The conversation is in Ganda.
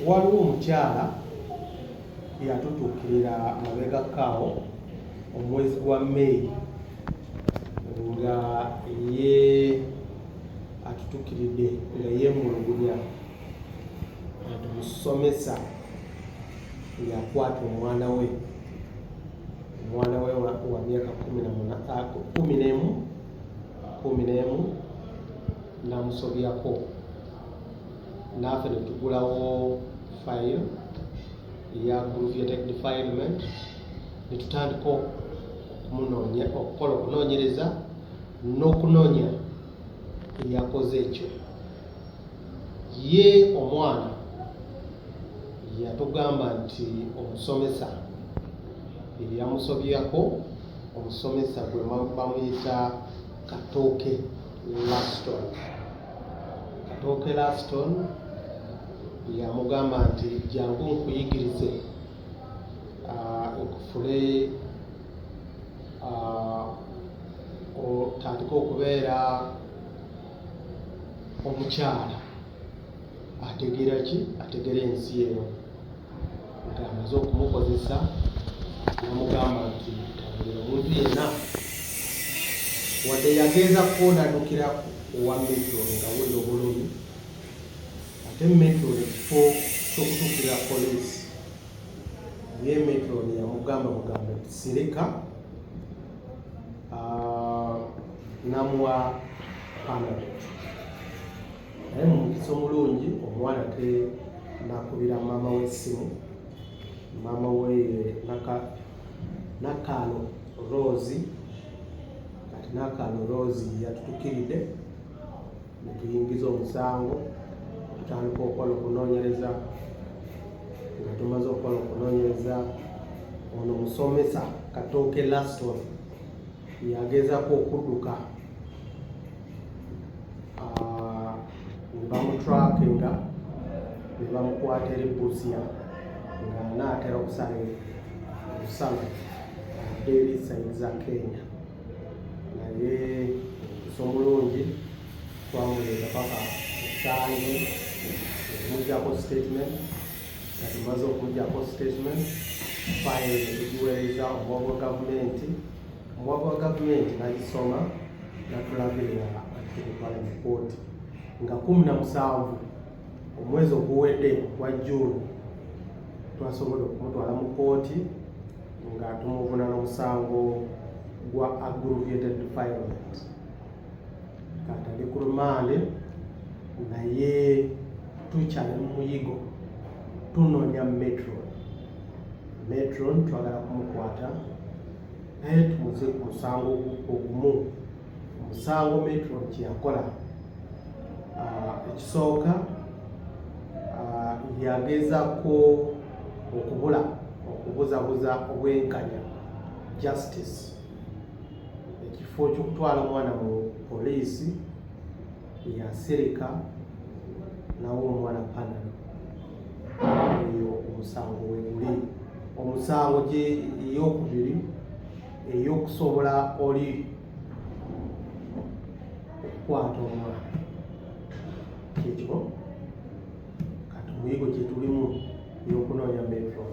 Waliwo omukyala yatutuukirira mabegako awo omwezi gwa May nga ye atutukiridde nga yeemulugunya nti musomesa yakwata omwana we, omwana we wa myaka 11, 11 namusobyako, naffe netugulawo file eya aggravated defilement, netutandika okumunoonya, okukola okunoonyereza n'okunoonya eyakoze ekyo. Ye omwana yatugamba nti omusomesa eyamusobyako, omusomesa gwe bamuyita Katooke Laston. Katooke Laston yamugamba nti, "Jangu nkuyigirize, nkufule otandike okubeera omukyala ategeera ki, ategeera ensi eno." Ng'amaze okumukozesa, namugamba nti tabulira omuntu yenna, wadde yageezako n'addukira owa matron nga wulira obulumi. Ate matron, ekifo ky'okutuukirira poliisi, ye matron yamugamba bugambo nti, "Sirika," namuwa Panadol. Naye mu mukisa omulungi, omwana te nakubira maama w'essimu. Maama we Nakaalo Rose. Kati Nakaalo Rose yatutukiridde, netuyingiza omusango, tutandika okukola okunoonyereza. Nga tumaze okukola okunoonyereza, ono musomesa Katooke Laston yagezaako okudduka, ne bamutrackinga ne bamukwata eri Busia nga anaatera okusala olusalo adde eri side za Kenya. Naye omukisa omulungi, twamuleeta paka Nsangi okumugyako statement. Nga tumaze okumugyako statement, file netugiweereza omuwabi wa gavumenti. Omuwabi wa gavumenti nagisoma, natulagirira tumutwale mu kooti nga 17 omwezi oguwedde ogwa June. Twasobodde okumutwala mu kooti nga tumuvuna n'omusango gwa aggravated defilement. Kati ali ku rumande, naye tukyali mu muyigo, tunoonya matron. Matron twagala kumukwata, naye tumuze ku musango ogumu. Omusango matron kyeyakola, ekisooka, yagezaako okubula okubuzabuza obwenkanya, justice. Ekifo ky'okutwala omwana mu poliisi, yasirika nawa omwana Panadol. Eyo omusango weguli. Omusango gye eyokubiri, ey'okusobola oli okukwata omwana, kyekyo kati omuyigo gye tulimu ey'okunoonya matron.